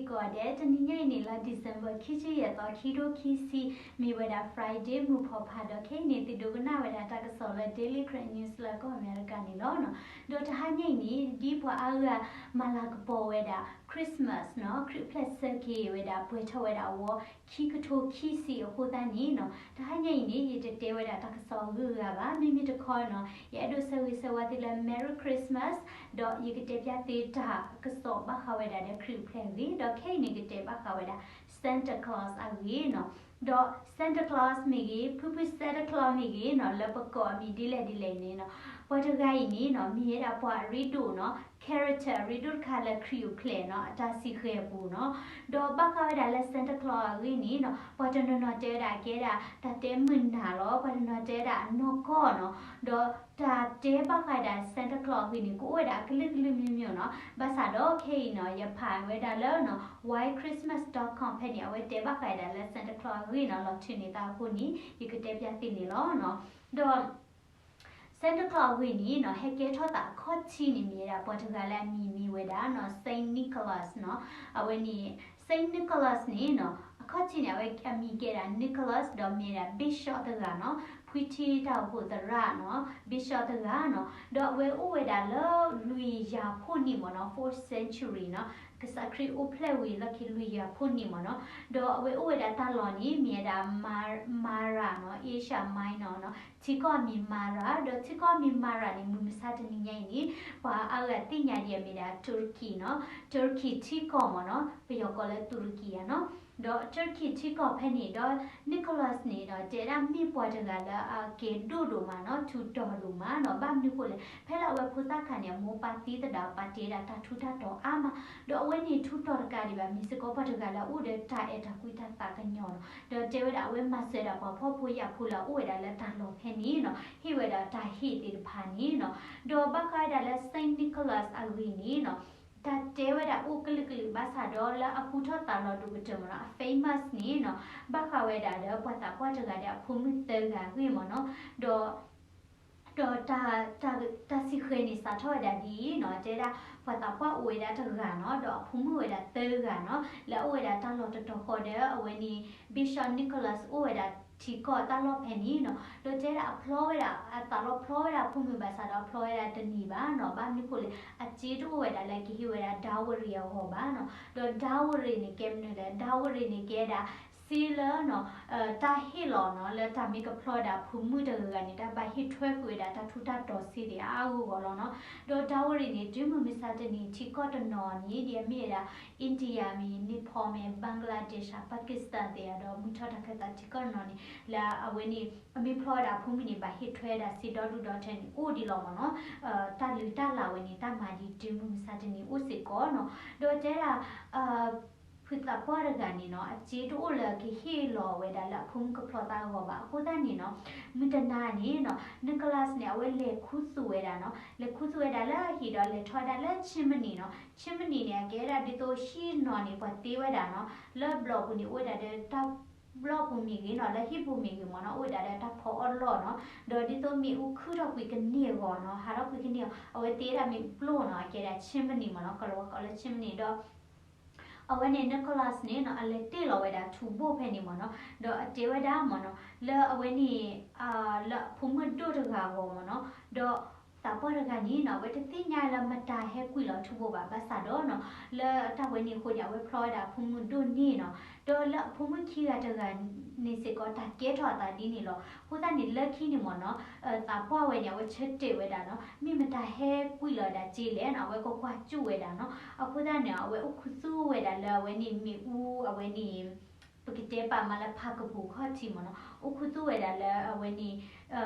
ကိးဂၤဒဲး, တနံၤညါအံၤန့ၣ်လၢ December ခံဆံယဲၢ်သီ ခံထိခံဆံ, မ့ၢ်ဝဲဒၣ် Friday မုၢ်ဖီၣ်ဖးဒီး ခဲအံၤန့ၣ် သုဒိကနၣ်ဝဲဒၣ်တၢ်ကစီၣ်လၢ Daily Karen News လၢကီၢ်အမဲရကၤန့ၣ်လီၤ. ဒီးတဟါညါအံၤန့ၣ် ဒ်ပှၤအါဂၤမၤလၤကပီၤဝဲဒၣ် Christmas နီၤ, ခရံာ်အိၣ်ဖျဲၣ်ဆၢက့ၤဝဲဒၣ် ပှဲၤထီၣ်ဝဲဒၣ်အဝီ ခံကထိခံဆံအဃိသတးန့ၣ်နီၤ, တဟါညါအံၤန့ၣ် ယတတဲဝဲဒၣ်တၢ်ကစီၣ်အဂုၤအဂၤဘၣ်. မ့မ့ၢ်တခီနီၤ, ယအဲၣ်ဒိးဆၢဂ့ၤဆၢဝါသုလၢ Merry Christmas, ဒီးယကတဲဖျါသုတၢ်ကစီၣ်ဘၣ်ဃးဝဲဒၣ်ဒီးခရံာ်အိၣ်ဖျဲၣ်အဂ့ၢ်, ဒီးခဲအံၤန့ၣ် ကတဲဘၣ်ဃးဝဲဒၣ် Santa Claus အဂ့ၢ်နီၤ. ဒီး Santa Claus မ့ၢ်ဂ့ၤ, ဖုဖု Santa Claus မ့ၢ်ဂ့ၤနီၤ, လၢပကိးအမံၤဒ်လဲၣ်ဒ်လဲၣ်အံၤန့ၣ်နီၤ, ပှၤတဂၤအံၤန့ၣ်နီၤ, မ့ၢ်ဝဲဒၣ်ပှၤအရ့ဒိၣ်နီၤ, character အရ့ဒိၣ်တခါလၢခရံာ်အိၣ်ဖျဲၣ်နီၤ, အတၢ်စံးဃဲၤအပူၤနီၤ. ဒီးဘၣ်ဃးဝဲဒၣ်လၢ Santa Claus အဂ့ၢ်န့ၣ်နီၤ, ပှၤတနီၤနီၤတဲဝဲဒၣ်ကဲဒၣ် တၢ်တဲမုာ်နၢ်လီၤ, ပှၤတနီၤတဲဝဲဒၣ်အနီၢ်ကီၢ်နီၤ. ဒီးတၢ်တဲဘၣ်ဃးဝဲဒၣ် Santa Claus အဂ့ၢ်န့ၣ် ကအိၣ်ဝဲဒၣ်အကလုာ်ကလုာ်မံၤမံၤနီၤ. ဘၣ်ဆၣ်ဒီးခဲအံၤနီၤ, ယဖးဝဲဒၣ်လၢနီၤ, why Christmas dot com ဖဲန့ၣ် အဝဲတဲဘၣ်ဃးဝဲဒၣ်လၢ Santa Claus အဂ့ၢ်နီၤ, လီၤထုးန့ၢ်သးအဃိန့ၣ် ယကတဲဖျါသုန့ၣ်လီၤနီၤ. ဒီး Santa Claus အဂ့ၢ်န့ၣ်နီၤ, ဟဲကဲထီၣ်သးအခီၣ်ထံးန့ၣ် မ့ၢ်ဝဲဒၣ်ပှၤတဂၤလၢအမံၤမ့ၢ်ဝဲဒၣ်နီၤ, Saint Nicholas နီၤ. အဝဲန့ၣ် Saint Nicholas န့ၣ်နီၤ, အခီၣ်ထံးန့ၣ် အဝဲအမံၤကဲဒၣ် Nicholas ဒီးမ့ၢ်ဒၣ် bishop တဂၤနီၤ, ဖှံထံတၢ်အိၣ်ဖှိၣ်သရၣ်နီၤ, bishop တဂၤနီၤ. ဒီးအဝဲအိၣ်ဝဲဒၣ်လၢလွံၢ်ယၤဖိနံၣ်မ့ၢ်နီၤ, fourth century နီၤ, ကစၢ်ခရံာ်အိၣ်ဖျဲၣ်ဝံၤလီၢ်ခံလွံၢ်ယၤဖိနံၣ်မ့ၢ်နီၤ. ဒီးအဝဲအိၣ်ဝဲဒၣ်တၢ်လီၢ်န့ၣ် မ့ၢ်ဝဲဒၣ် Mara နီၤ, Asia Minor နီၤ, ထံကီၢ်အမံၤ Mara, ဒီးထံကီၢ်အမံၤ Mara န့ၣ် မုၢ်မဆါတနံၤညါအံၤန့ၣ် ပှၤအါဂၤသ့ၣ်ညါဒံးအမ့ၢ်ဒၣ် Turkey နီၤ, Turkey ထံကီၢ်မ့ၢ်နီၤ, ပယီၤကိးလၢ တူရကီ နီၤ. ဒီး Turkey ထံကီၢ်ဖဲန့ၣ်ဒီး Nicholas န့ၣ်ဒီး တဲဒၣ်မ့ၢ်ပှၤတဂၤလၢအကဲဒိၣ်ဒိၣ်မးနီၤ, ထူးတီၤဒိၣ်မးနီၤ. ဘၣ်မနုၤဃိလဲၣ်, ဖဲလၢအဝဲဖိသၣ်ခါန့ၣ် အမိၢ်ပၢ်သံသဒၣ် ပာ်တ့ၢ်ဝဲဒၣ်တၢ်ထူးတၢ်တီၤအါမး, ဒီးအဝဲန့ၣ်ထူးတီၤတကးဒံးဘၣ်, မ့ၢ်စ့ၢ်ကီးပှၤတဂၤလၢအအိၣ်ဒီးတၢ်အဲၣ်တၢ်ကွံတၢ်သးကညီၤနီၤ. ဒီးတဲဝဲဒၣ်အဝဲမၤစၢၤဒၣ်ပှၤဖှီၣ်ဖိယာ်ဖိလၢအအိၣ်ဝဲဒၣ်လၢတၢ်လီၢ်ဖဲန့ၣ်နီၤ, ဟ့ၣ်ဝဲဒၣ်တၢ်ဟ့ၣ်သ့ၣ်တဖၣ်န့ၣ်နီၤ. ဒီးဘၣ်ဃးဝဲဒၣ်လၢ Saint Nicholas အဂ့ၢ်န့ၣ်နီၤ, တၢ်တဲဝဲဒၣ်အိၣ်ကလုာ်ကလုာ်ဘၣ်ဆၣ်ဒီးလၢအဟူထီၣ်သါလီၤဒိၣ်ကတၢၢ်မ့ၢ်နီၤ, အ famous န့ၣ်နီၤ, ဘၣ်ဃးဝဲဒၣ်ဒီးပှၤသးပှၢ်တဂၤဒီးအဖိမုၣ်သၢဂၤအဂ့ၢ်မ့ၢ်နီၤ. ဒီး ဒီးတၢ် တၢ် တၢ်စံးဃဲၤန့ၣ်စးထီၣ်ဝဲဒၣ်ဒ်အံၤနီၤ, တဲဒၣ် ပှၤသးပှၢ်အိၣ်ဝဲဒၣ်တဂၤနီၤ, ဒီးအဖိမုၣ်အိၣ်ဝဲဒၣ်သၢဂၤနီၤ, လၢအအိၣ်ဝဲဒၣ်တၢ်လီၢ်တတီၤဃီဒီး အဝဲန့ၣ် Bishop Nicholas အိၣ်ဝဲဒၣ်ထံကီၢ်တၢ်လီၢ်ဖဲန့ၣ်နီၤ. ဒီးတဲဒၣ်အဖျီဝဲဒၣ် အသးလီၤဖျီဝဲဒၣ်အဖိမုၣ်ဘၣ်ဆၣ်ဒီး အဖျီဝဲဒၣ်တန့ၢ်ဘၣ်နီၤ. ဘၣ်မနုၤဃိလဲၣ်, အစ့တအိၣ်ဝဲဒၣ်လၢကဟ့ၣ်ဝဲဒၣ် dowry အဂီၢ်ဘၣ်နီၤ. ဒီး dowry န့ၣ်ကဲမနုၤလဲၣ်, dowry န့ၣ်ကဲဒၣ် စ့လၢနီၤ, တၢ်ဟ့ၣ်လီၤနီၤ, လၢတၢ်မ့ၢ်ကဖျီဒၣ်ဖိမုၣ်တဂၤဂၤန့ၣ် တၢ်ဘၣ်ဟ့ၣ်ထွဲကွံာ်ဝဲဒၣ်တၢ်ထူးတၢ်တီၤစ့သ့ၣ်အါအါဂီၢ်ဂီၢ်လီၤနီၤ. ဒီး dowry န့ၣ် တုၤမုၢ်မဆါတနံၤထံကီၢ်တနီၤန့ၣ် ဒ်အမ့ၢ်ဝဲဒၣ် India မ့ၢ် Nepal မ့ၢ် Bangladesh ဧါ Pakistan သ့ၣ်ဧါ ဒီးမုၢ်ထီၣ်တၢ်ခၢၣ်သးထံကီၢ်တနီၤန့ၣ် လၢအဝဲန့ၣ် အမ့ၢ်ဖျီဝဲဒၣ်ဖိမုၣ်န့ၣ် ဘၣ်ဟ့ၣ်ထွဲဒၣ်စ့ဒီဒူၣ်ဒီထၢန့ၣ် အိၣ်ဒံးလီၤမ့ၢ်နီၤ. တၢ်လုၢ်တၢ်လၢ်ဝဲန့ၣ် တၢ်မၤဒ်တုၤမုၢ်မဆါတနံၤအိၣ်စ့ၢ်ကီးနီၤ. ဒီးတဲဒၣ် ဖုသးပှၢ်တဂၤန့ၣ်နီၤ, အစ့တအိၣ်လၢကဟ့ၣ်လီၤဝဲဒၣ်လၢအဖိမုၣ်ကဖျီသးအဂီၢ်ဘၣ်. အဃိသတးန့ၣ်နီၤ, မုၢ်တနၤန့ၣ်နီၤ, Nicholas န့ၣ် အဝဲလဲၤခူသူၣ်ဝဲဒၣ်နီၤ, လဲၤခူသူၣ်ဝဲဒၣ်လၢဟံၣ်ဒီးလဲၤထီၣ်ဝဲဒၣ်လၢ chimney နီၤ. chimney န့ၣ် အကဲဝဲဒၣ်ဒ်သိးဟံၣ်နီၤန့ၣ် ပှၤတ့ဝဲဒၣ်နီၤ, လၢဘျီၣ်ပူၤန့ၣ် အိၣ်ဝဲဒၣ်ဒီးတၢ် ဘျီၣ်ပူၤမ့ၢ်ဂ့ၤနီၤ, လၢဟံၣ်ပူၤမ့ၢ်ဂ့ၤမ့ၢ်နီၤ, အိၣ်ဝဲဒၣ်ဒီးတၢ်ဖီအီၣ်လီၢ်နီၤ. ဒီးဒ်သိးမ့ၣ်အူခုၣ်ထီၣ်ကွံာ်ကန့ၢ်အဂီၢ်နီၤ, ဟးထီၣ်ကွံာ်ကန့ၢ်အဂီၢ် အဝဲတ့ဝဲဒၣ်မ့ၣ်အူပျိၢ်နီၤ, အကဲဒၣ် chimney မ့ၢ်နီၤ, ကလီၤဝါကိးလၢ chimney ဒီး အဝဲန့ၣ် Nicholas န့ၣ်နီၤ, အလဲၤတ့ၢ်လီၤဝဲဒၣ်ထူဘိၣ်ဖဲန့ၣ်မ့ၢ်နီၤ. ဒီးအတဲဝဲဒၣ်မ့ၢ်နီၤ, လၢအဝဲန့ၣ် လၢအဖိမုၣ်ဒိၣ်တဂၤအဂီၢ်မ့ၢ်နီၤ. ဒီးသးပှၢ်တဂၤန့ၣ်နီၤ, အဝဲတသ့ၣ်ညါလၢမတၤဟဲကွံာ်လီၤထူဘိၣ်ဘၣ်, ဘၣ်ဆၣ်ဒီးနီၤ, လၢတၢ်ဝဲန့ၣ်အဃိန့ၣ် အဝဲဖျီဝဲဒၣ်အဖိမုၣ်ဒိၣ်န့ၣ်နီၤ. ဒီးလၢအဖိမုၣ်ခံဂၤတဂၤန့ၣ်စ့ၢ်ကီး တၢ်ကဲထီၣ်အသးဒ်န့ၣ်လီၤ. အဃိသတးန့ၣ် လၢခံန့ၣ်မ့ၢ်နီၤ, သးပှၢ်ဝဲန့ၣ် အဝဲဆၢတဲာ်ဝဲဒၣ်နီၤ, မ့ၢ်မတၤဟဲကွံာ်လီၤဝဲဒၣ်စ့လဲၣ်နီၤ, အဝဲကကွၢ်စူၣ်ဝဲဒၣ်နီၤ. အဃိသတးန့ၣ် အဝဲအိၣ်ခူသူၣ်ဝဲဒၣ်လၢအဝဲန့ၣ်မ့ၣ်အူ အဝဲန့ၣ် ပကတဲပာ်မးလၢဖးကပူၤခီၣ်ထံးမ့ၢ်နီၤ, အိၣ်ခူသူၣ်ဝဲဒၣ်လၢအဝဲန့ၣ်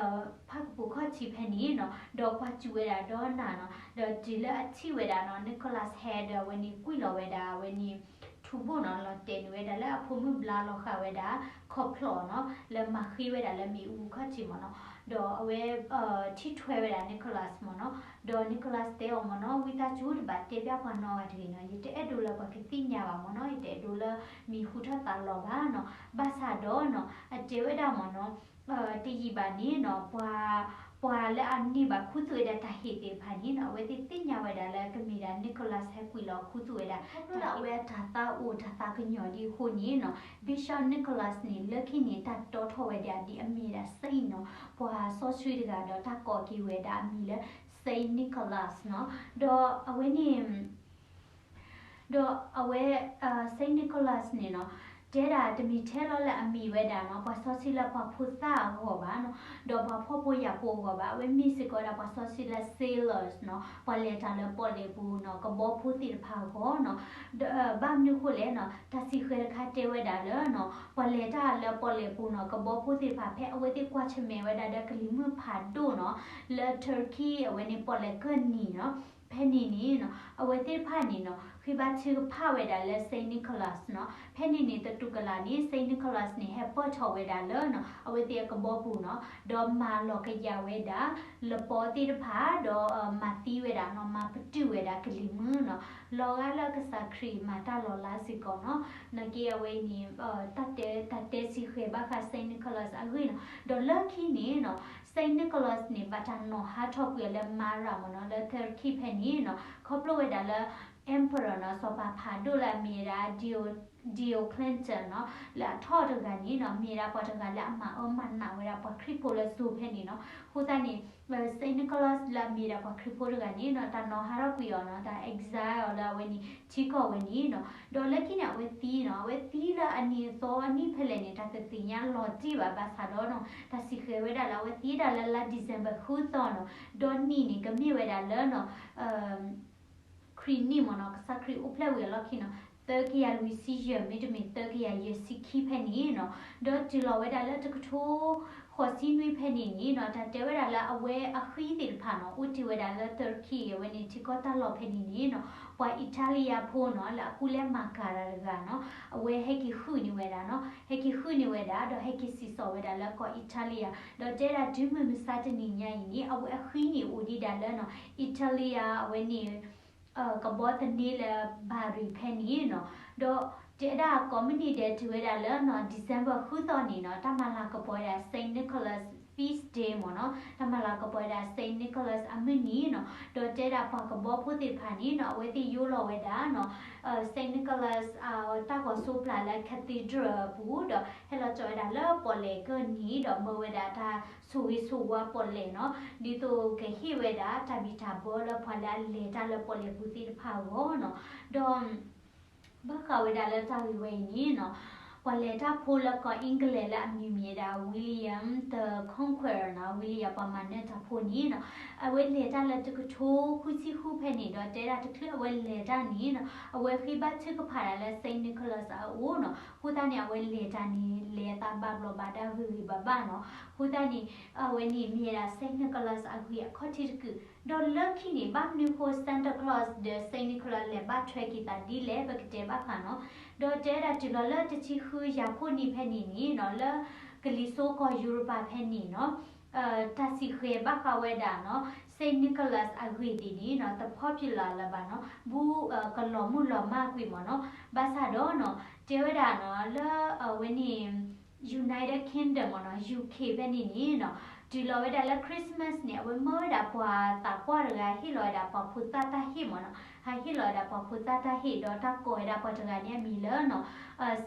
ဖးကပူၤခီၣ်ထံးဖဲန့ၣ်နီၤ, ဒီးကွၢ်စူၣ်ဝဲဒၣ်ဒီးနၤနီၤ. ဒီးတုၤလၢအထံၣ်ဝဲဒၣ်နီၤ, Nicholas ဟဲဒီးအဝဲန့ၣ်ကွံာ်လီၤဝဲဒၣ်အဝဲန့ၣ် ထူဘိၣ်နီၤ, လီၤတဲာ်န့ၢ်ဝဲဒၣ်လၢအဖိမုၣ်ဘျါလီၤဃာ်ဝဲဒၣ် ခီၣ်ဖျီၣ်နီၤ, လၢမၤဃ့ဝဲဒၣ်လၢမ့ၣ်အူခီၣ်ထံးမ့ၢ်နီၤ. ဒီးအဝဲ ထံၣ်ထွဲဝဲဒၣ် Nicholas မ့ၢ်နီၤ. ဒီး Nicholas တဲအီၤမ့ၢ်နီၤ, ဝံသးစူၤတဘၣ်တဲပျၢ်ပှၤနီတဂၤတဂ့ၤနီၤ, ယတအဲၣ်ဒိးလၢပှၤကသ့ၣ်ညါဘၣ်မ့ၢ်နီၤ, ယတအဲၣ်ဒိးလၢမ့ၢ်ဟူထီၣ်သါလီၤဘၣ်နီၤ. ဘၣ်ဆၣ်ဒီးနီၤ, အတဲဝဲဒၣ်မ့ၢ်နီၤ, တယံာ်ဘၣ်န့ၣ်နီၤ, ပှၤ ပှၤလၢအန့ၢ်ဘၣ်ခူသူၣ်ဝဲဒၣ်တၢ်ဟ့ၣ်သ့ၣ်တဖၣ်န့ၣ်နီၤ အဝဲသ့ၣ်သ့ၣ်ညါဝဲဒၣ်လၢကမ့ၢ်ဒၣ် Nicholas ဟဲကွံာ်လီၤခူသူၣ်ဝဲဒၣ် ခီဖျိလၢအဝဲအတၢ်သးအိၣ်တၢ်သးကညီၤဒ်အဃိန့ၣ်နီၤ Bishop Nicholas န့ၣ် လၢခံန့ၣ် တၢ်တီထီၣ်ဝဲဒၣ်ဒ်အမ့ၢ်ဒၣ် saint နီၤ ပှၤစီဆှံတဂၤဒီးတၢ်ကိးက့ၤဝဲဒၣ်အမံၤလၢ Saint Nicholas နီၤ ဒီးအဝဲန့ၣ် ဒီးအဝဲ Saint Nicholas န့ၣ်နီၤ တဲဒၣ်တမ့ၢ်ထဲလီၤလၢအမ့ၢ်ဝဲဒၣ်နီၤ ပှၤစီဆှံလၢပှၤဖိသၣ်အဂီၢ်ဘၣ်နီၤ ဒီးပှၤဖှီၣ်ဖိယာ်ဖိအဂီၢ်ဘၣ် အဝဲမ့ၢ်စ့ၢ်ကီးဝဲဒၣ်ပှၤစီဆှံလၢ sailors နီၤ ပှၤလဲၤတၢ်လၢပီၣ်လဲၣ်ပူၤနီၤ ကဘီဖိသ့ၣ်တဖၣ်အဂီၢ်နီၤ ဒီးဘၣ်မနုၤဃိလဲၣ်နီၤ တၢ်စံးဃဲၤတခါတဲဝဲဒၣ်လၢနီၤ ပှၤလဲၤတၢ်လၢပီၣ်လဲၣ်ပူၤနီၤ ကဘီဖိသ့ၣ်တဖၣ် ဖဲအဝဲသ့ၣ်ကွၢ်ဆၢၣ်မဲာ်ဝဲဒၣ်ဒီးကလံၤမုၢ်ဖးဒိၣ်နီၤ လၢ Turkey အဝဲန့ၣ်ပီၣ်လဲၣ်ကၢၢ်နံၤနီၤ ဖဲန့ၣ်န့ၣ်နီၤ အဝဲသ့ၣ်တဖၣ်န့ၣ်နီၤ ဃ့ဘါထုကဖၣ်ဝဲဒၣ်လၢ Saint Nicholas နီၤ ဖဲန့ၣ်န့ၣ် သတူၢ်ကလာ်န့ၣ် Saint Nicholas န့ၣ် ဟဲပၢၢ်ထီၣ်ဝဲဒၣ်လၢနီၤ အဝဲသ့ၣ်အကဘီပူၤနီၤ ဒီးမၤလီၤကယၤဝဲဒၣ် လပီသ့ၣ်တဖၣ် ဒီးမၤသံဝဲဒၣ်နီၤ မၤပတုာ်ဝဲဒၣ်ကလံၤမုၢ်နီၤ လီၤဂာ်လၢကစၢ်ခရံာ်မၤတၢ်လီၤလးစ့ၢ်ကီးနီၤ နာ်က့အဝဲအံၤန့ၣ် တၢ်တဲ တၢ်တဲစံးဃဲၤဘၣ်ဃး Saint Nicholas အဂ့ၢ်နီၤ ဒီးလၢခံန့ၣ်နီၤ Saint Nicholas န့ၣ် ဘၣ်တၢ်နီၤဟးထီၣ်ကွံာ်အီၤလၢ Mara မ့ၢ်နီၤ လၢ Turkey ဖဲန့ၣ်နီၤ ခီဖျိဝဲဒၣ်လၢ emperor နီၤ စီၤပၤဖးဒိၣ်လၢအမ့ၢ်ဝဲဒၣ် Dio Diocletian နီၤ လၢအထီၣ်တဂၤန့ၣ်နီၤ မ့ၢ်ဝဲဒၣ်ပှၤတဂၤလၢအမၤအၢမၤနးဝဲဒၣ်ပှၤခရံာ်ဖိလၢစိၤဖဲန့ၣ်နီၤ အဃိသတးန့ၣ် Saint Nicholas လၢအမ့ၢ်ဒၣ်ပှၤခရံာ်ဖိတဂၤန့ၣ်နီၤ တၢ်နီၤဟးထီၣ်ကွံာ်အီၤနီၤ တၢ် exile အီၤလၢအဝဲန့ၣ် ထံကီၢ်ဝဲန့ၣ်နီၤ ဒီးလၢခံန့ၣ် အဝဲသံနီၤ အဝဲသံလၢအနံၣ်အသီအနံၣ်ဖဲလဲၣ်န့ၣ် တၢ်တသ့ၣ်ညါလီၤတံၢ်ဘၣ် ဘၣ်ဆၣ်ဒီးနီၤ တၢ်စံးဃဲၤဝဲဒၣ်လၢအဝဲသံဒၣ်လၢလါ December ဃုသီနီၤ ဒီးနံၣ်န့ၣ် ကမ့ၢ်ဝဲဒၣ်လၢနီၤ ခရံာ်နံၣ်မ့ၢ်နီၤ ကစၢ်ခရံာ်အိၣ်ဖျဲၣ်ဝံၤအလီၢ်ခံနီၤ သၢကယၤလွံၢ်ဆံယဲၢ် မ့တမ့ၢ်သၢကယၤယဲၢ်ဆံခံဖဲန့ၣ်နီၤ ဒီးတုၤလီၤဝဲဒၣ်လၢတကထိဃိးဆံနွံဖဲန့ၣ်န့ၣ်နီၤ တၢ်တဲဝဲဒၣ်လၢအဝဲအဃံသ့ၣ်တဖၣ်နီၤ အိၣ်တ့ၢ်ဝဲဒၣ်လၢ Turkey အဝဲန့ၣ်ထံကီၢ်တၢ်လီၢ်ဖဲန့ၣ်န့ၣ်နီၤ ပှၤအံၣ်တၢလံယါဖိနီၤ လၢအကူလဲမၤကၤတၢ်တဂၤနီၤ အဝဲဟဲက့ၤဃုန့ၢ်ဝဲဒၣ်နီၤ ဟဲက့ၤဃုန့ၢ်ဝဲဒၣ် ဒီးဟဲက့ၤစံၣ်စိၤဝဲဒၣ်လၢကီၢ်အံၣ်တၢလံယါ ဒီးတဲဒၣ်တုၤမုၢ်မဆါတနံၤညါအံၤန့ၣ် အဝဲအဃံန့ၣ်အိၣ်ဒံးဒၣ်လၢနီၤ အံၣ်တၢလံယါ အဝဲန့ၣ် ကဘီသန့လၢ Bari ဖဲန့ၣ်နီၤ ဒီးတဲဒၣ်ကိးမုၢ်နံၤဒဲးတုၤဝဲဒၣ်လၢနီၤ December ဃုသီန့ၣ်နီၤ တၢ်မၤလၤကပီၤဝဲဒၣ် Saint Nicholas Feast Day မ့ၢ်နီၤ တၢ်မၤလၤကပီၤဝဲဒၣ် Saint Nicholas အမုၢ်နံၤနီၤ ဒီးတဲဒၣ်ပှၤကဘီဖိသ့ၣ်တဖၣ်န့ၣ်နီၤ အဝဲသ့ၣ်ယိလီၤဝဲဒၣ်နီၤ Saint Nicholas တၢ်ဂီၤစိးပျၢ်လၢ Cathedral အပူၤ ဒီးဟဲလီၤကၠီဝဲဒၣ်လၢပီၣ်လဲၣ်ကၢၢ်နံၤ ဒီးမၢဝဲဒၣ်တၢ်ဆိၣ်ဂ့ၤဆိၣ်ဝါပီၣ်လဲၣ်နီၤ ဒ်သိးကဟ့ၣ်ဝဲဒၣ်တၢ်ဘံၣ်တၢ်ဘၢလၢပှၤလၢအလဲၤတၢ်လၢပီၣ်လဲၣ်ပူၤသ့ၣ်တဖၣ်အဂီၢ်နီၤ ဒီး ဘၣ်ဃးဝဲဒၣ်လၢတၢ်ဂ့ၢ်ဝဲအံၤန့ၣ်နီၤ ပှၤလဲၤတၢ်ဖိလၢကီၢ် England လၢအမံၤမ့ၢ်ဝဲဒၣ် William the Conqueror နီၤ William ပှၤမၤနၢၤတၢ်ဖိန့ၣ်နီၤ အဝဲလဲၤတၢ်လၢတကထိဃုဆံဃုဖဲန့ၣ် ဒီးတဲဒၣ်တချုးအဝဲလဲၤတၢ်န့ၣ်နီၤ အဝဲဃ့ဘါထုကဖၣ်ဒၣ်လၢ Saint Nicholas အအိၣ်နီၤ အဃိသတးန့ၣ် အဝဲလဲၤတၢ်န့ၣ် လဲၤအသးဘၣ်ဘျီးဘၣ်ဒါဂ့ၤဂ့ၤဘၣ်ဘၣ်နီၤ အဃိသတးန့ၣ် အဝဲန့ၣ်မ့ၢ်ဝဲဒၣ် Saint Nicholas အဂ့ၢ်အခီၣ်ထံးတကုာ် ဒီးလၢခံန့ၣ် ဘၣ်မနုၤဃိ Santa Claus ဒီး Saint Nicholas လဲၤဘၣ်ထွဲက့ၤသးဒ်လဲၣ် ပကတဲဘၣ်ဃးနီၤ ဒီးတဲဝဲဒၣ်တုၤလီၤလၢတဆံဃုယၤခိၣ်နံၣ်ဖဲန့ၣ်န့ၣ်နီၤ လၢကလံၤစိးကီၢ်ယူရပၤဖဲန့ၣ်နီၤ တၢ်စံးဃဲၤဘၣ်ဃးဝဲဒၣ်နီၤ Saint Nicholas အဂ့ၢ်ဒ်န့ၣ်နီၤ တ popular လၢၤဘၣ်နီၤ ဘူးကလီၤမုၢ်လီၤမၢ်ကွံာ်မ့ၢ်နီၤ ဘၣ်ဆၣ်ဒီးနီၤ တဲဝဲဒၣ်နီၤ လၢအဝဲန့ၣ် United Kingdom မ့ၢ်နီၤ UK ဖဲန့ၣ်န့ၣ်နီၤ တုၤလီၤဝဲဒၣ်လၢ Christmas န့ၣ် အဝဲမၢဝဲဒၣ်ပှၤသးပှၢ်တဂၤဟ့ၣ်လီၤဝဲဒၣ်ပှၤဖိသၣ်တၢ်ဟ့ၣ်မ့ၢ်နီၤ ဟးဟ့ၣ်လီၤဝဲဒၣ်ပှၤဖိသၣ်တၢ်ဟ့ၣ် ဒီးတၢ်ကိးဝဲဒၣ်ပှၤတဂၤန့ၣ်အမံၤလၢနီၤ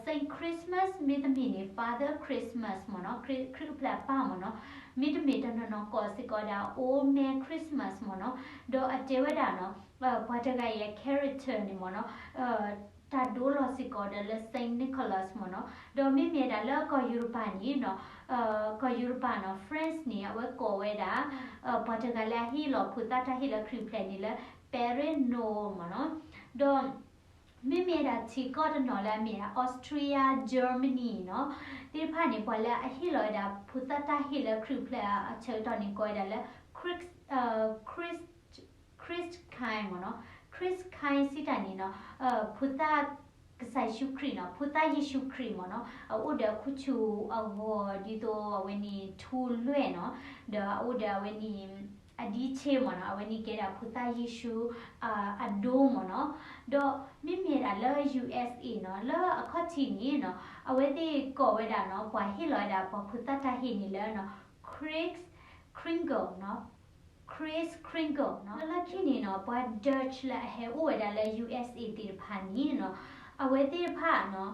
Saint Christmas မ့တမ့ၢ်န့ၣ် Father Christmas မ့ၢ်နီၤ ခရံာ် ခရံာ်အိၣ်ဖျဲၣ်အပၢ်မ့ၢ်နီၤ မ့တမ့ၢ်တနီၤနီၤကိးစ့ၢ်ကီးဝဲဒၣ် Old Man Christmas မ့ၢ်နီၤ ဒီးအတဲဝဲဒၣ်နီၤ ပှၤတဂၤအံၤအ character န့ၣ်မ့ၢ်နီၤ တၢ်ဒိလီၤစ့ၢ်ကီးဒီးလၢ Saint Nicholas မ့ၢ်နီၤ ဒီးမ့မ့ၢ်ဒၣ်လၢကီၢ်ယူရပၤန့ၣ်နီၤ ကီၢ်ယူရပၤနီၤ France န့ၣ် အဝဲကိးဝဲဒၣ် ပှၤတဂၤလၢအဟ့ၣ်လီၤဖိသၣ်တၢ်ဟ့ၣ်လၢခရံာ်အိၣ်ဖျဲၣ်န့ၣ်လၢ Père Noël မ့ၢ်နီၤ ဒီး မ့မ့ၢ်ဒၣ်ထံကီၢ်တနီၤလၢအမ့ၢ်ဒၣ် Austria Germany နီၤ သ့ၣ်တဖၣ်န့ၣ် ပှၤလၢအဟ့ၣ်လီၤဝဲဒၣ်ဖိသၣ်တၢ်ဟ့ၣ်လၢခရံာ်အိၣ်ဖျဲၣ်အဆၢကတီၢ်န့ၣ် ကိးဝဲဒၣ်လၢ Christ Christ Christ kind မ့ၢ်နီၤ Christ kind စံးတၢ်န့ၣ်နီၤ ဖိသၣ်ကစၢ်ယ့ၣ်ၡူးခရံာ်နီၤ ဖိသၣ်ယ့ၣ်ၡူးခရံာ်မ့ၢ်နီၤ အအိၣ်ဒီးခိၣ်ဆူၣ်အဂီၤ ဒ်သိးအဝဲန့ၣ်ထူလွဲၢ်နီၤ ဒီးအအိၣ်ဒီးအဝဲန့ၣ် အဒံးဆ့မ့ၢ်နီၤ အဝဲန့ၣ်ကဲဒၣ်ဖိသၣ်ယ့ၣ်ၡူး အဒိမ့ၢ်နီၤ ဒီးမ့မ့ၢ်ဒၣ်လၢ ယူၢ်အ့ၣ်အ့ၣ် နီၤ လၢအခီၣ်ထံးန့ၣ်နီၤ အဝဲသ့ၣ်ကိးဝဲဒၣ်နီၤ ပှၤဟ့ၣ်လီၤဝဲဒၣ်ပှၤဖိသၣ်တၢ်ဟ့ၣ်န့ၣ်လၢ Chris Kringle နီၤ, Kris Kringle နီၤ. လၢလၢခံန့ၣ်နီၤ ပှၤ Dutch လၢအဟဲအိၣ်ဝဲဒၣ်လၢ U S A သ့ၣ်တဖၣ်န့ၣ်နီၤ, အဝဲသ့ၣ်တဖၣ်နီၤ,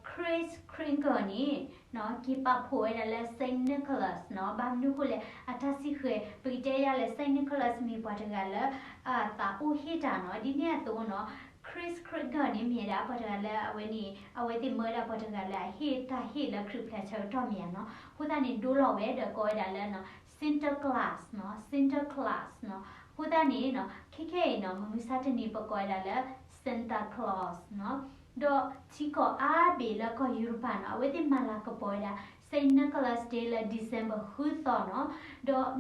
Kris Kringle န့ၣ်နီၤ က့ၤပာ်ဖှိၣ်ဝဲဒၣ်လၢ Saint Nicholas နီၤ. ဘၣ်မနုၤအဃိလဲၣ် အတၢ်စံးဃဲၤ ပကတဲယၤလဲၣ် Saint Nicholas မ့ၢ်ပှၤတဂၤလၢ အသးအိၣ်ဟ့ၣ်တၢ်နီၤ. ဒ်န့ၣ်အသိးနီၤ Kris Kringle န့ၣ်မ့ၢ်ဝဲဒၣ်ပှၤတဂၤလၢအဝဲန့ၣ် အဝဲသ့ၣ်မၢဝဲဒၣ်ပှၤတဂၤလၢအဟ့ၣ်တၢ်ဟ့ၣ်လၢခရံာ်အိၣ်ဖျဲၣ်ဆၢကတီၢ်မ့ၢ်ဧါနီၤ. အဃိသတးန့ၣ်ဒိလီၤဝဲဒီးကိးဝဲဒၣ်လၢနီၤ Sinterklaas နီၤ, Sinterklaas နီၤ. အဃိသတးန့ၣ်နီၤ ခဲခဲအံၤနီၤ မုၢ်မဆါတနံၤပကိးဝဲဒၣ်လၢ Santa Claus နီၤ. ဒီးထံကီၢ်အါဘ့ၣ်လၢကီၢ်ယူရပၤနီၤ အဝဲသ့ၣ်မၤလၤကပီၤဝဲဒၣ် Saint Nicholas Day လၢ December ဃုသီ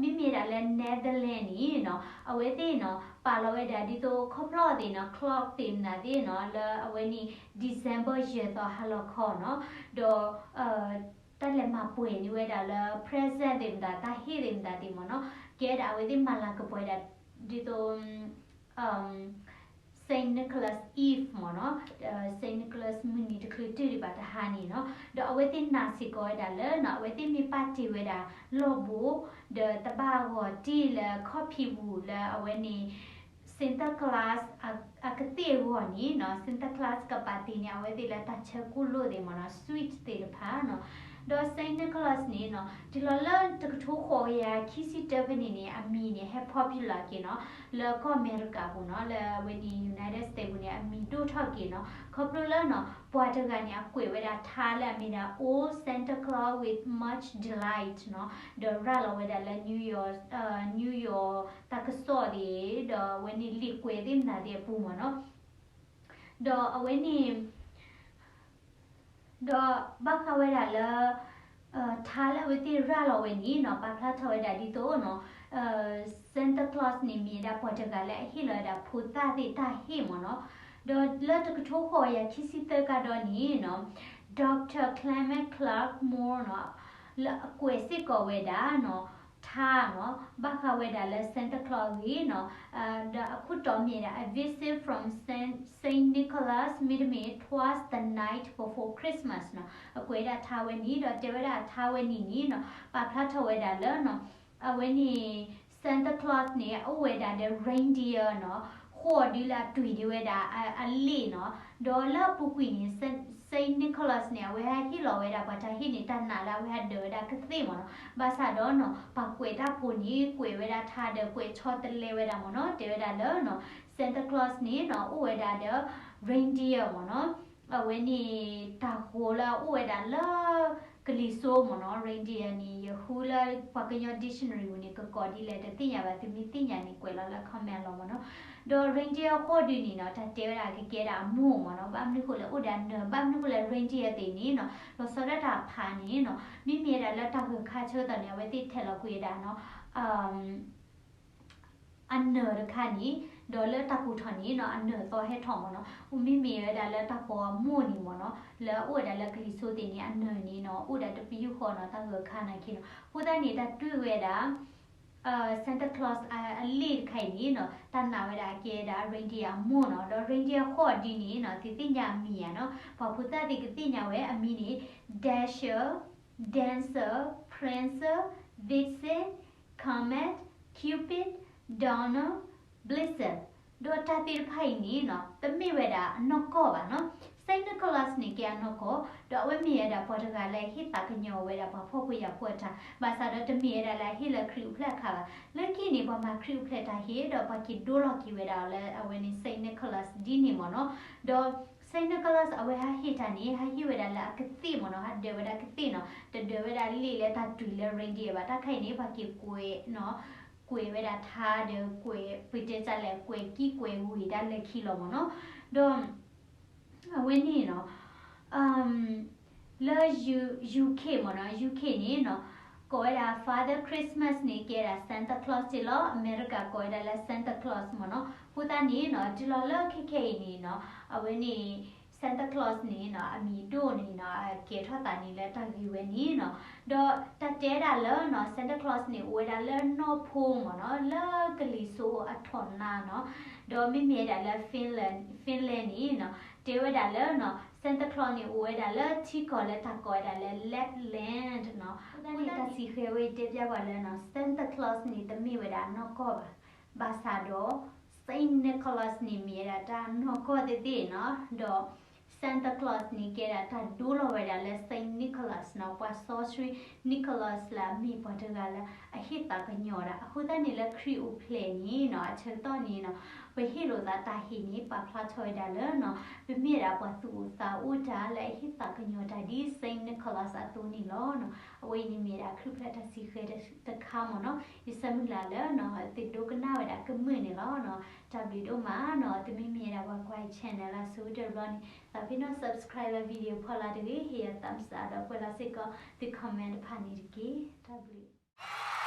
နီၤ. ဒီးမ့မ့ၢ်ဒၣ်လၢ Netherlands န့ၣ်နီၤ အဝဲသ့ၣ်နီၤ ပာ်လီၤဝဲဒၣ်ဒ်သိးခီဖျိသ့ၣ်နီၤ clock သ့ၣ်မတၤသ့ၣ်နီၤ လၢအဝဲန့ၣ် December ယဲၢ်သီဟါလီၤခီနီၤ. ဒီး တၢ်လဲၤမၤပှဲၤန့ၢ်ဝဲဒၣ်လၢ present သ့ၣ်မတၤ တၢ်ဟ့ၣ်သ့ၣ်မတၤသ့ၣ်မ့ၢ်နီၤ ကဲဒၣ်အဝဲသ့ၣ်မၤလၤကပီၤဝဲဒၣ် ဒ်သိး Saint Nicholas Eve မ့ၢ်နီၤ, Saint Nicholas မုၢ်နံၤတချုးတုၤဒံးဘၣ်တဟါန့ၣ်နီၤ. ဒီးအဝဲသ့ၣ်နာ်စ့ၢ်ကီးဝဲဒၣ်လၢနီၤ အဝဲသ့ၣ်မ့ၢ်ပာ်တ့ၢ်ဝဲဒၣ်လီၢ်ဘိ ဒီးတဘၣ်ဂီၤတ့ၢ်လၢခီၣ်ဖံးပူၤလၢအဝဲန့ၣ် Santa Claus အကသ့ၣ်အဂီၢ်န့ၣ်နီၤ Santa Claus ကပာ်တ့ၢ်န့ၢ်အဝဲသ့ၣ်လၢတၢ်ဆၢကိၣ်လိၣ်သ့ၣ်မ့ၢ်နီၤ sweet သ့ၣ်တဖၣ်နီၤ. ဒီး Saint Nicholas န့ၣ်နီၤ တုၤလီၤလၢတကထိဃိးကယၤခံဆံတၢဖဲန့ၣ်န့ၣ် အမံၤန့ၣ် ဟဲ popular က့ၤနီၤ လၢကီၢ်အမဲရကၤပူၤနီၤ လၢအဝဲန့ၣ် United States ပူၤန့ၣ် အမံၤဒိၣ်ထီၣ်က့ၤနီၤ ခီဖျိလၢနီၤ ပှၤတဂၤန့ၣ် အကွဲးဝဲဒၣ်ထါလၢအမ့ၢ်ဒၣ် Old Santa Claus with much delight နီၤ ဒီးရၤလီၤဝဲဒၣ်လၢ New York, New York တၢ်ကစီၣ်သ့ၣ် ဒီးအဝဲန့ၣ်လံာ်ကွဲးသ့ၣ်မတၤသ့ၣ်အပူၤမ့ၢ်နီၤ. ဒီးအဝဲန့ၣ် ဒီးဘၣ်ဃးဝဲဒၣ်လၢ ထါလၢအဝဲသ့ၣ်ရၤလီၤဝဲန့ၣ်နီၤ ပာ်ဖျါထီၣ်ဝဲဒၣ်ဒ်သိးနီၤ Santa Claus န့ၣ်မ့ၢ်ဝဲဒၣ်ပှၤတဂၤလၢအဟ့ၣ်လီၤဝဲဒၣ်ဖိသၣ်သ့ၣ်တၢ်ဟ့ၣ်မ့ၢ်နီၤ. ဒီးလၢတကထိဃိးကယၤခံဆံသၢကဒီးန့ၣ်နီၤ Doctor Clement Clark Moore နီၤ လၢအကွဲးစ့ၢ်ကီးဝဲဒၣ်နီၤ ထါနီၤ ဘၣ်ဃးဝဲဒၣ်လၢ Santa Claus အဂ့ၢ်နီၤ ဒီးအခိၣ်တီမ့ၢ်ဝဲဒၣ် A Visit from Saint, Saint Nicholas မ့တမ့ၢ် Twas the Night Before Christmas နီၤ အကွဲးဒၣ်ထါဝဲန့ၣ် ဒီးတဲဝဲဒၣ်ထါဝဲန့ၣ်န့ၣ်နီၤ ပာ်ဖျါထီၣ်ဝဲဒၣ်လၢနီၤ အဝဲန့ၣ် Santa Claus န့ၣ် အအိၣ်ဝဲဒၣ်ဒီး reindeer နီၤ ဃိးဒုလၢအတွံၢ်ဒံးဝဲဒၣ်အလ့ၣ်နီၤ ဒီးလၢအပူၤကွံာ်န့ၣ် Saint Nicholas န့ၣ် အဝဲဟဲဟ့ၣ်လီၤဝဲဒၣ်ပှၤတၢ်ဟ့ၣ်န့ၣ် တၢ်နာ်လၢအဝဲဟဲဒၢးဝဲဒၣ်ကသ့ၣ်မ့ၢ်နီၤ. ဘၣ်ဆၣ်ဒီးနီၤ ပှၤကွဲးတၢ်ဖိန့ၣ် ကွဲးဝဲဒၣ်ထါဒီးကွဲးဆီတလဲဝဲဒၣ်မ့ၢ်နီၤ တဲဝဲဒၣ်လၢနီၤ Santa Claus န့ၣ်နီၤ အိၣ်ဝဲဒၣ်ဒီး reindeer မ့ၢ်နီၤ အဝဲန့ၣ် တၢ်ဃိးလၢအအိၣ်ဝဲဒၣ်လၢ ကလံၤစိမ့ၢ်နီၤ reindeer န့ၣ် ယဃုလၢပှၤကညီ dictionary ပူၤန့ၣ် ကကိးဒ်လဲၣ်တသ့ၣ်ညါဘၣ် သုမ့ၢ်သ့ၣ်ညါန့ၣ် ကွဲးလီၤလၢ comment လီၤမ့ၢ်နီၤ. ဒီး reindeer ဃိးဒုန့ၣ်နီၤ တၢ်တဲဝဲဒၣ်ကကဲဒၣ်အမိၢ်မ့ၢ်နီၤ ဘၣ်မနုၤဃိလဲၣ် အိၣ်ဒီးအနၢၤ ဘၣ်မနုၤဃိလဲၣ် reindeer သ့ၣ်န့ၣ်နီၤ လီၤဆီဒၣ်တၢ်ဖးန့ၣ်နီၤ မ့မ့ၢ်ဝဲဒၣ်လၢတၢ်ဂၢၢ်ခါဆၢကတီၢ်န့ၣ် အဝဲသ့ၣ်ထဲးလီၤကွံာ်ဝဲဒၣ်နီၤ အနၢၤတခါန့ၣ် ဒီးလၢတၢ်ကူၣ်ထီၣ်န့ၣ်နီၤ အနၢၤသီဟဲထီၣ်မ့ၢ်နီၤ မ့မ့ၢ်ဝဲဒၣ်လၢတၢ်ဃိးအမိၢ်န့ၣ်မ့ၢ်နီၤ လၢအအိၣ်ဝဲဒၣ်လၢကလံၤစိသ့ၣ်န့ၣ် အနၢၤန့ၣ်နီၤ အိၣ်ဒၣ်တပယူာ်ဃီနီၤ တၢ်ဂၢၢ်ခါနာ်က့နီၤ အဃိသတးန့ၣ် တၢ်တွံၢ်ဝဲဒၣ် Santa Claus အလ့ၣ်တခါအံၤန့ၣ်နီၤ တၢ်နာ်ဝဲဒၣ်ကဲဒၣ် reindeer အမိၢ်နီၤ ဒီး reindeer ဃိးဒုန့ၣ်နီၤ သုသ့ၣ်ညါအမံၤဧါနီၤ ပှၤဖိသၣ်သ့ၣ်ကသ့ၣ်ညါဝဲအမံၤန့ၣ် Dasher, Dancer, Prancer, Vixen, Comet, Cupid, Donner, Blizzard ဒီးတၢ်သ့ၣ်တဖၣ်အံၤန့ၣ်နီၤ တမ့ၢ်ဝဲဒၣ်အနီၢ်ကီၢ်ဘၣ်နီၤ Saint Nicholas န့ၣ်ကဲအနီၢ်ကီၢ် ဒီးအဝဲမ့ၢ်ဝဲဒၣ်ပှၤတဂၤလၢဟ့ၣ်သးကညီၤဝဲဒၣ်ပှၤဖှီၣ်ဖိယာ်ဖိအတၢ် ဘၣ်ဆၣ်ဒီးတမ့ၢ်ဝဲဒၣ်လၢအဟ့ၣ်လၢခရံာ်အိၣ်ဖျဲၣ်အခါဘၣ် လၢခံန့ၣ် ပှၤမၤခရံာ်အိၣ်ဖျဲၣ်တၢ်ဟ့ၣ် ဒီးပှၤက့ၤဒိလီၤက့ၤဝဲဒၣ်အီၤလၢအဝဲန့ၣ် Saint Nicholas ဒ်န့ၣ်မ့ၢ်နီၤ ဒီး Saint Nicholas အဝဲဟးဟ့ၣ်တၢ်န့ၣ် ဟးဟ့ၣ်ဝဲဒၣ်လၢအကသ့ၣ်မ့ၢ်နီၤ ဟးဒၢးဝဲဒၣ်ကသ့ၣ်နီၤ တဒၢးဝဲဒၣ်လ့ၣ်လၢတၢ်တွံၢ်လၢ reindeer ဘၣ် တၢ်ခါအံၤန့ၣ် ပှၤက့ၤကွဲးနီၤ ကွဲးဝဲဒၣ်ထါဒီးကွဲး ပတဲတၢ်လဲၣ် ကွဲးကံကွဲးဝ့ၢ်တၢ်လၢခံလီၤမ့ၢ်နီၤ ဒီး အဝဲန့ၣ်နီၤ လၢ UK မ့ၢ်နီၤ UK န့ၣ်နီၤ ကိးဝဲဒၣ် Father Christmas န့ၣ် ကဲဒၣ် Santa Claus တ့ၢ်လီၤ အမဲရကၤကိးဝဲဒၣ်လၢ Santa Claus မ့ၢ်နီၤ အဃိသတးန့ၣ်နီၤ တုၤလီၤလၢခဲခဲအံၤန့ၣ်နီၤ အဝဲန့ၣ် Santa Claus န့ၣ်နီၤ အမံၤဒိၣ်န့ၣ်နီၤ အကဲထီၣ်သးန့ၣ်လၢတၢ်ဂ့ၢ်ဝဲန့ၣ်နီၤ, ဒီးတၢ်တဲဒၣ်လၢနီၤ Santa Claus န့ၣ် အိၣ်ဝဲဒၣ်လၢနီၢ်ဖိမ့ၢ်နီၤ လၢကလံၤစိးအထီၣ်နါနီၤ, ဒီးမ့မ့ၢ်ဝဲဒၣ်လၢ Finland, Finland န့ၣ်နီၤ တဲဝဲဒၣ်လၢနီၤ Santa Claus န့ၣ် အိၣ်ဝဲဒၣ်လၢထံကီၢ်လၢတၢ်ကိးဝဲဒၣ်လၢ Lapland နီၤ, အဃိသတးန့ၣ် တၢ်စံးဃဲၤဝဲအံၤတဲပျါပှၤလၢနီၤ Santa Claus န့ၣ် တမ့ၢ်ဝဲဒၣ်နီၢ်ကီၢ်ဘၣ် ဘၣ်ဆၣ်ဒီး Saint Nicholas န့ၣ် မ့ၢ်ဝဲဒၣ်တၢ်နီၢ်ကီၢ်သ့ၣ်သ့ၣ်နီၤ, ဒီး Santa Claus န့ၣ် ကဲဒၣ်တၢ်ဒိလီၤဝဲဒၣ်လၢ Saint Nicholas နီၤ, ပှၤစီဆှံ Nicholas လၢအမ့ၢ်ပှၤတဂၤလၢအဟ့ၣ်သးကညီၤဒၣ်. အဃိသတးန့ၣ် လၢခရံာ်အိၣ်ဖျဲၣ်န့ၣ်နီၤ အဆၢကတီၢ်န့ၣ်နီၤ ပဟ့ၣ်လိာ်သးတၢ်ဟ့ၣ်န့ၣ် ပာ်ဖျါထီၣ်ဝဲဒၣ်လၢနီၤ ပမ့ၢ်ဒၣ်ပှၤသူၣ်အိၣ်သးအိၣ်တၢ်လၢအဟ့ၣ်သးကညီၤတၢ်ဒ် Saint Nicholas အသိးန့ၣ်လီၤ. အဝဲအံၤန့ၣ်မ့ၢ်ဒၣ်ခရံာ်ဖျၢၣ်တၢ်စံးဃဲၤတခါမ့ၢ်နီၤ, ယဆၢမုၢ်လၢ်လၢနီၤ သုဒိကနၣ်ဝဲဒၣ်ကမုာ်န့ၣ်လီၤနီၤ. တၢ်ဘျုးဒိၣ်မးနီၤ, သုမ့မ့ၢ်ဝဲဒၣ်ပှၤကွၢ် channel လၢအဆိကတၢၢ်တဘျီန့ၣ် သးပ့ၤနီၣ် subscribe လၢ video ဖီလာ်တဂ့ၤ, ဟ့ၣ်ယၤ thumbs up ဒီးကွဲးလီၤစ့ၢ်ကီးသု comment တဖၣ်န့ၣ်တက့ၢ်. တၢ်ဘျုး